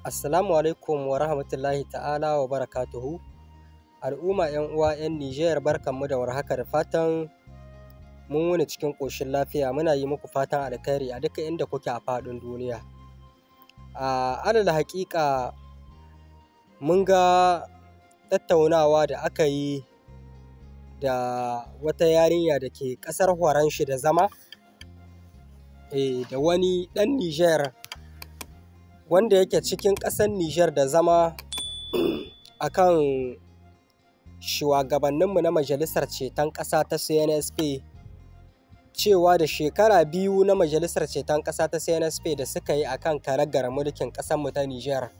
Assalamu alaikum wa rahmatullahi ta'ala wa barakatuhu. Al'umma 'yan uwa 'yan Nijar, barkanmu da warhaka, da fatan mun wuni cikin ƙoshin lafiya. Muna yi muku fatan alkhairi a duka inda kuke a faɗin duniya. A alal haƙiƙa, mun ga tattaunawa da aka yi da wata yarinya da ke ƙasar Horanshi da zama, da wani ɗan Nijar wanda yake cikin ƙasar Nijar da zama, akan shuwagabanninmu na Majalisar Ceton Ƙasa ta CNSP, cewa da shekara 2 na Majalisar Ceton Ƙasa ta CNSP da suka yi akan karagar mulkin ƙasarmu ta Nijar.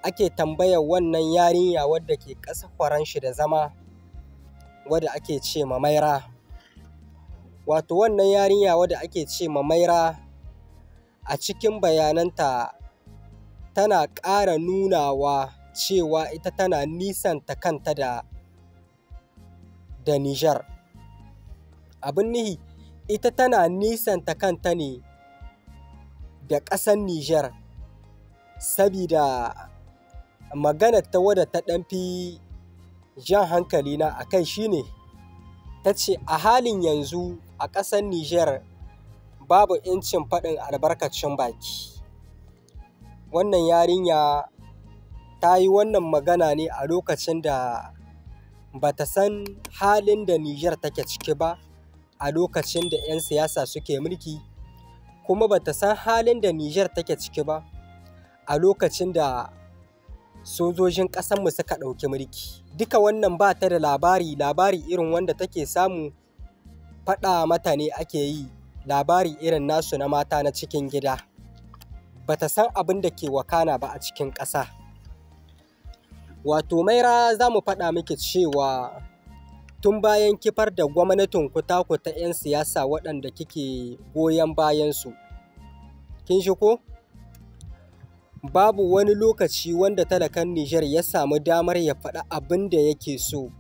Ake tambayar wannan yarinya wadda ke ƙasar Faranshi da zama, wadda ake ce ma Maira. Wato wannan yarinya wadda ake ce ma Maira, a cikin bayananta tana ƙara nunawa cewa ita tana nisanta kanta da Nijar. Abin nuhi, ita tana nisanta kanta ne da ƙasar Nijar, sabida maganar ta wadda ta ɗan fi jan hankalina a kai shine, ta ce a halin yanzu a ƙasar Nijar babu 'yancin faɗin albarkacin baki. Wannan yarinya ta yi wannan magana ne a lokacin da ba ta san halin da Nijar take ciki ba a lokacin da 'yan siyasa suke mulki, kuma ba ta san halin da Nijar take ciki ba a lokacin da sojojin ƙasarmu suka ɗauki mulki. Duka wannan ba ta da labari, labari irin wanda take samu faɗa mata ne ake yi, labari irin nasu na mata na cikin gida. Ba ta san abin da ke wakana ba a cikin ƙasa. Wato Maira, za mu faɗa miki cewa tun bayan kifar da gwamnatin ku taku ta 'yan siyasa waɗanda kike goyon bayansu, kin ji ko? Babu wani lokaci wanda talakan Nijar ya samu damar ya faɗi abin da yake so,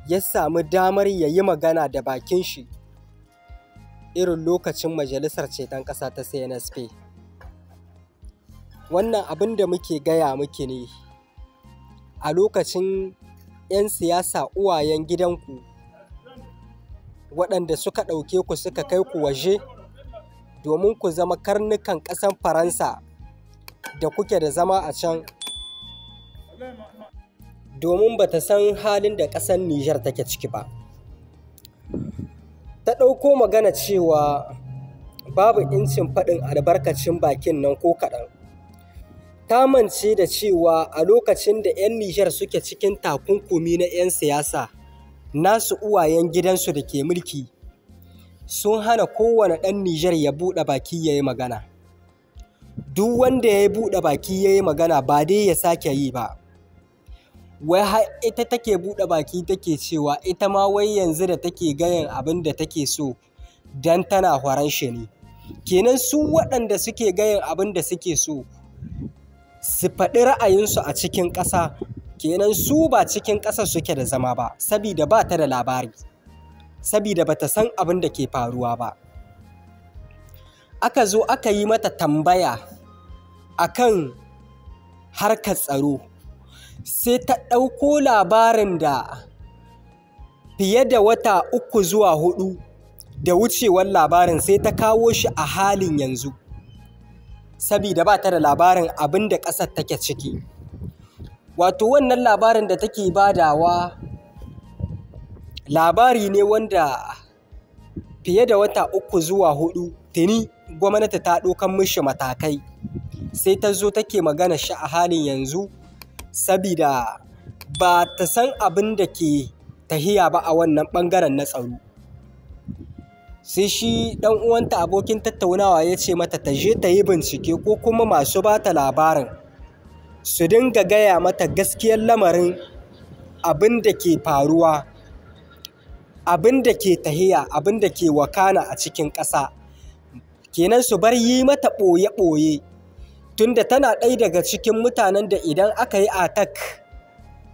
ya samu damar ya yi magana da bakin shi, irin lokacin Majalisar Ceton Ƙasa ta CNSP. Wannan abin da muke gaya miki ne, a lokacin 'yan siyasa uwayen gidanku waɗanda suka ɗauke ku suka kai ku waje domin ku zama karnukan ƙasar Faransa da kuke da zama a can, domin ba ta san halin da ƙasar Nijar take ciki ba. Ta ɗauko magana cewa babu 'yancin faɗin albarkacin bakin nan ko kaɗan. Ta mance da cewa a lokacin da 'yan Nijar suke cikin takunkumi na 'yan siyasa, nasu uwayen gidansu da ke mulki sun hana kowane ɗan Nijar ya buɗe baki ya yi magana. Duk wanda ya buɗe baki ya yi magana, ba dai ya sake yi ba. Wai har ita take buɗe baki take cewa ita ma wai yanzu da take gayan abin da take so don tana Faranshi ne. Kenan su waɗanda suke gayan abin da suke so su faɗi ra'ayinsu a cikin ƙasa, kenan su ba cikin ƙasar suke da zama ba, sabida ba ta da labari, sabida ba ta san abin da ke faruwa ba. Aka zo aka yi mata tambaya akan harkar tsaro, sai ta ɗauko labarin da fiye da wata 3 zuwa 4 da wucewar labarin, sai ta kawo shi a halin yanzu, sabida ba ta da labarin abin da ƙasar take ciki. Wato wannan labarin da take badawa labari ne wanda fiye da wata 3 zuwa 4 tuni gwamnati ta ɗaukan mishi matakai, sai ta zo take magana shi a halin yanzu, sabida ba ta san abin da ke tahiya ba a wannan ɓangaren na tsaro. Sai shi ɗan uwanta abokin tattaunawa ya ce mata ta je ta yi bincike, ko kuma masu ba ta labarin su dinga gaya mata gaskiyar lamarin abin da ke faruwa, abin da ke tahiya, abin da ke wakana a cikin ƙasa. Kenan su bar yi mata ɓoye-ɓoye, tunda tana ɗaya daga cikin mutanen da idan aka yi attack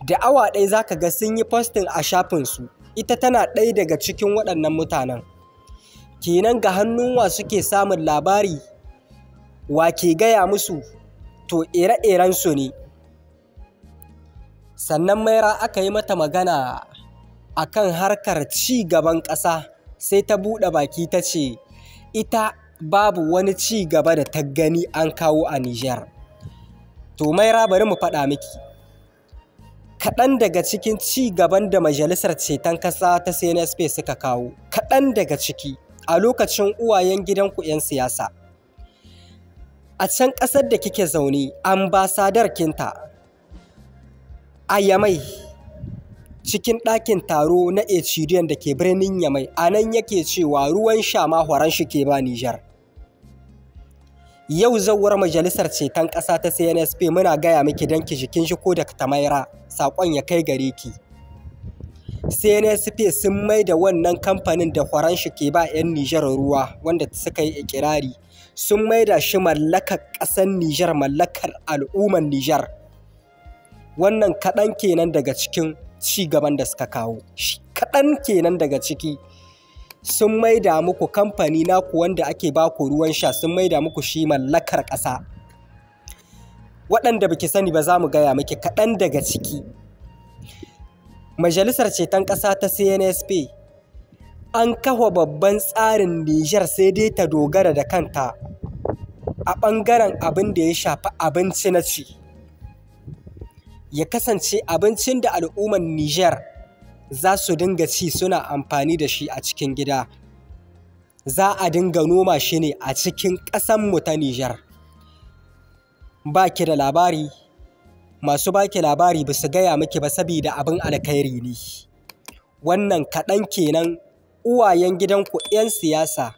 da awa ɗaya za ka ga sun yi posting a shafinsu. Ita tana ɗaya daga cikin waɗannan mutanen. Kenan ga hannun wa suke samun labari, wa ke gaya musu? To ire-irensu ne. Sannan Maira aka yi mata magana a kan harkar ci gaban ƙasa, sai ta buɗe baki ta ce ita babu wani ci gaba da ta gani an kawo a Nijar. To Maira, bari mu faɗa miki kaɗan daga cikin ci gaban da Majalisar Ceton Ƙasa ta CNSP suka kawo, kaɗan daga ciki a lokacin uwayen gidanku 'yan siyasa. A can ƙasar da kike zaune, ambasadar kinta a Yamai, cikin ɗakin taro na Ecidiyan da ke birnin Yamai, a nan yake cewa ruwan sha ma horon shi ke ba Nijar. Yau zawar Majalisar Ceton Ƙasa ta CNSP, muna gaya miki don ki jikin shi ko da Tamaira, saƙon ya kai gare ki. CNSP sun mai da wannan kamfanin da horon shi ke ba 'yan Nijar ruwa, wanda suka yi ikirari, sun mai da shi mallakar ƙasar Nijar, mallakar al'ummar Nijar. Wannan kaɗan kenan daga cikin ci gaban da suka kawo. Kaɗan kenan daga ciki. Sun maida muku kamfani naku wanda ake baku ruwan sha, sun maida muku shi mallakar ƙasa. Waɗanda baki sani ba, za mu gaya miki kaɗan daga ciki. Majalisar Ceton Ƙasa ta CNSP an kafa babban tsarin Nijar sai dai ta dogara da kanta a ɓangaren abin da ya shafi abinci na ci. Ya kasance abincin da al'ummar Nijar za su dinga ci suna amfani da shi a cikin gida, za a dinga noma shi ne a cikin ƙasanmu ta Nijar. Ba ki da labari, masu ba ki labari ba su gaya miki ba, saboda abin alkhairi ne. Wannan kaɗan kenan. Uwayen gidanku 'yan siyasa,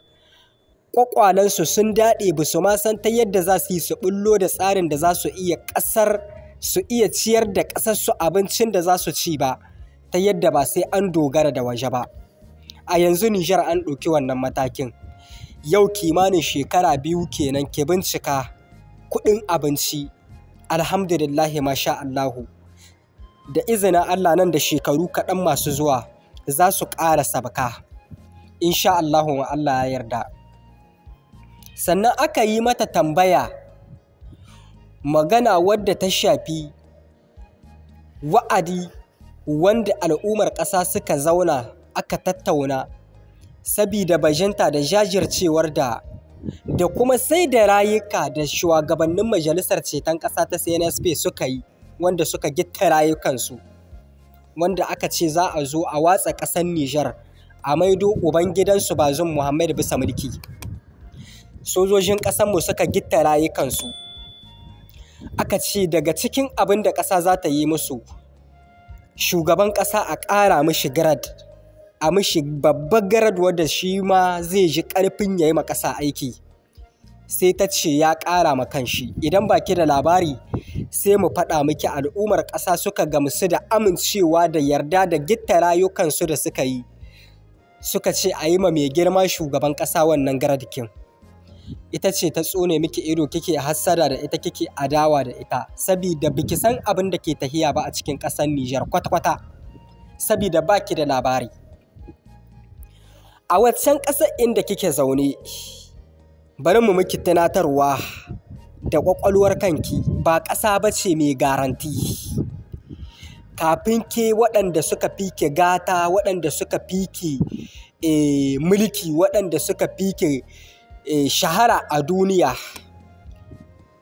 ƙwaƙwalensu sun daɗe, ba su ma san ta yadda za su yi su ɓullo da tsarin da za su iya ƙasar su iya ciyar da ƙasarsu abincin da za su ci ba, ta yadda ba sai an dogara da waje ba. A yanzu Nijar an ɗauki wannan matakin. Yau kimanin shekara 2 kenan, ki bincika kuɗin abinci. Alhamdulillahi, masha Allahu. Da izinin Allah, nan da shekaru kaɗan masu zuwa za su ƙara sabka. Insha Allahu, Allah ya yarda. Sannan aka yi mata tambaya, magana wadda ta shafi wa'adi wanda al'ummar ƙasa suka zauna aka tattauna, sabida bajinta da jajircewar da kuma sai da rayuka da shugabannin Majalisar Ceton Ƙasa ta CNSP suka yi, wanda suka gitta rayukansu, wanda aka ce za a zo a watsa ƙasar Nijar a maido ubangidansu Bazum Muhammad bisa mulki. Sojojin ƙasarmu suka gitta rayukansu. Aka ce daga cikin abin da ƙasa za ta yi musu, shugaban ƙasa a ƙara mishi grade, a mishi babbar grade wadda shi ma zai ji ƙarfin ya yi ma ƙasa aiki. Sai ta ce ya ƙara ma kanshi. Idan ba ki da labari, sai mu faɗa miki, al'ummar ƙasa suka gamsu da amincewa da yarda da gitta rayukansu da suka yi. Suka ce a yi ma mai girma shugaban ƙasa wannan grade kin. Ita ce ta tsone miki ido, kike hassada da ita, kike adawa da ita, sabida biki san abin da ke tahiya ba a cikin ƙasar Nijar kwata-kwata, sabida baki da labari. A waccan ƙasar inda kike zaune, bari mu miki tunatarwa da ƙwaƙwalwar kanki, ba ƙasa ba ce mai garanti. Kafin ke, waɗanda suka fi ki gata, waɗanda suka fi ki mulki, waɗanda suka fi ki shahara a duniya,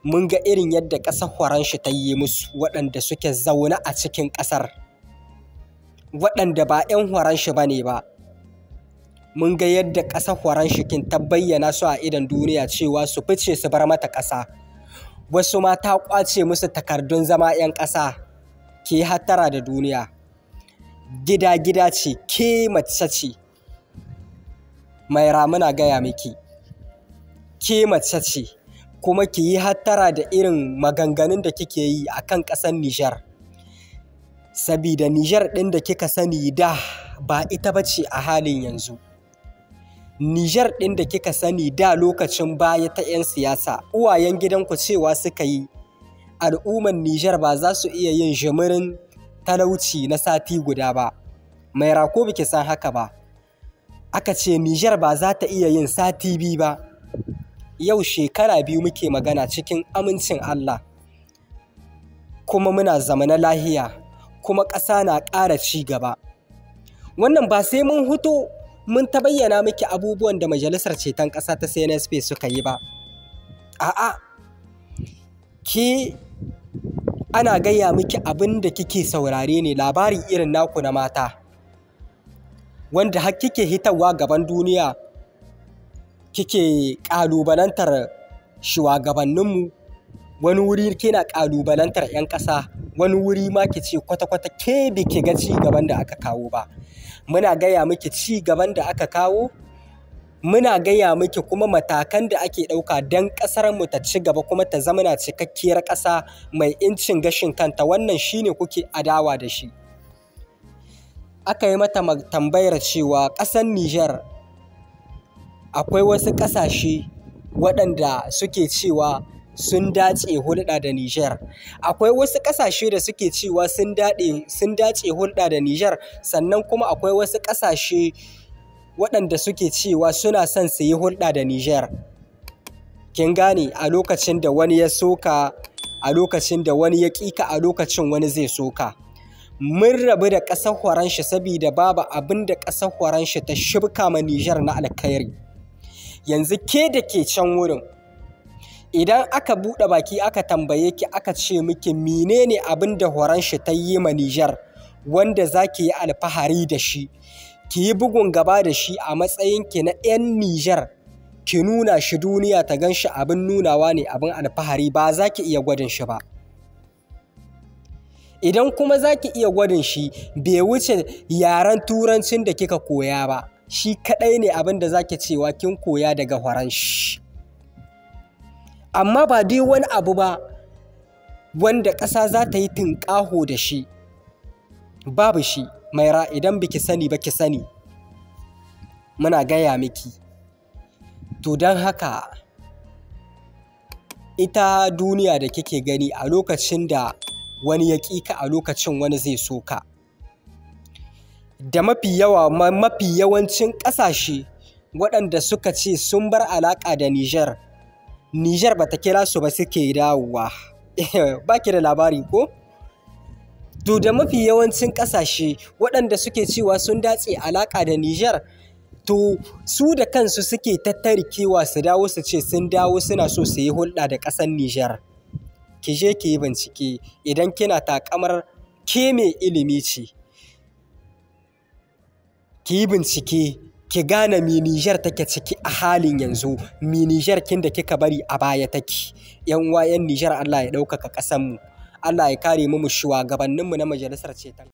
mun ga irin yadda ƙasar Faransa ta yi musu, waɗanda suke zaune a cikin ƙasar, waɗanda ba 'yan Faransa ba ne ba. Mun ga yadda ƙasar Faransa kin ta bayyana su a idon duniya cewa su fice su bar mata ƙasa. Wasu ma ta ƙwace musu takardun zama 'yan ƙasa. Ke hattara da duniya. Gida-gida ce, ke mace ce. Maira, muna gaya miki. Ke mace ce, kuma ki yi hattara da irin maganganun da kike yi a kan ƙasar Nijar. Sabida Nijar ɗin da kika sani da ba ita ba ce a halin yanzu. Nijar ɗin da kika sani da lokacin baya ta 'yan siyasa, uwayen gidanku cewa suka yi al'ummar Nijar ba za su iya yin jimirin talauci na sati guda ba. Maira, ko biki san haka ba? Aka ce Nijar ba za ta iya yin sati 2 ba. Yau shekara 2 muke magana cikin amincin Allah. Kuma muna zamana lahiya, kuma ƙasa na ƙara ci gaba. Wannan ba sai mun huto mun ta bayyana miki abubuwan da Majalisar Ceton Ƙasa ta CNSP suka yi ba. A'a, ke ana gaya miki abin da kike saurare ne, labari irin naku na mata, wanda har kike hitarwa gaban duniya kike ƙalubalantar shugabanninmu. Wani wuri kina ƙalubalantar 'yan ƙasa, wani wuri ma ki ce kwata-kwata ke biki ga ci gaban da aka kawo ba. Muna gaya miki ci gaban da aka kawo, muna gaya miki kuma matakan da ake ɗauka don ƙasarmu ta ci gaba kuma ta zamana cikakkiyar ƙasa mai 'yancin gashin kanta. Wannan shine kuke adawa da shi. Aka yi mata tambayar cewa ƙasar Nijar akwai wasu ƙasashe waɗanda suke cewa sun dace hulɗa da Nijar. Akwai wasu ƙasashe da suke cewa sun dace hulɗa da Nijar, sannan kuma akwai wasu ƙasashe waɗanda suke cewa suna son su yi hulɗa da Nijar. Kin gane, a lokacin da wani ya soka, a lokacin da wani ya ƙi ka, a lokacin wani zai soka. Mun rabu da ƙasar Faransa saboda babu abin da ƙasar Faransa ta shibka ma Nijar na alkhairi. Yanzu ke da ke can wurin, idan aka buɗe baki aka tambaye ki aka ce miki menene abin da Faransa ta yi ma Nijar wanda za ki yi alfahari da shi, ki yi bugun gaba da shi a matsayinki na 'yan Nijar, ki nuna shi duniya ta gan shi abin nunawa ne, abin alfahari, ba za ki iya gwadin shi ba. Idan kuma za ki iya gwadin shi, bai wuce yaren Turancin da kika koya ba, shi kaɗai ne abin da za ki cewa kin koya daga Faransa. Amma ba dai wani abu ba wanda ƙasa za ta yi tinƙaho da shi, babu shi. Maira, idan biki sani ba ki sani, muna gaya miki. To don haka ita duniya da kike gani, a lokacin da wani ya ƙi ka, a lokacin wani zai so ka. Da mafi yawa, mafi yawancin ƙasashe waɗanda suka ce sun bar alaƙa da Nijar, Nijar ba ta kira su ba suke dawowa. Ba ki da labari ko? To da mafi yawancin ƙasashe waɗanda suke cewa sun datse alaƙa da Nijar, to su da kansu suke tattarikewa su dawo su ce sun dawo suna so su yi hulɗa da ƙasar Nijar. Ki je ki yi bincike idan kina taƙamar ke mai ilimi ce. Ki yi bincike, ki gane me Nijar take ciki a halin yanzu, me Nijar kin da kika bari a baya take. 'Yan uwa 'yan Nijar, Allah ya ɗaukaka ƙasarmu. Allah ya kare mu shugabanninmu na Majalisar Ceton.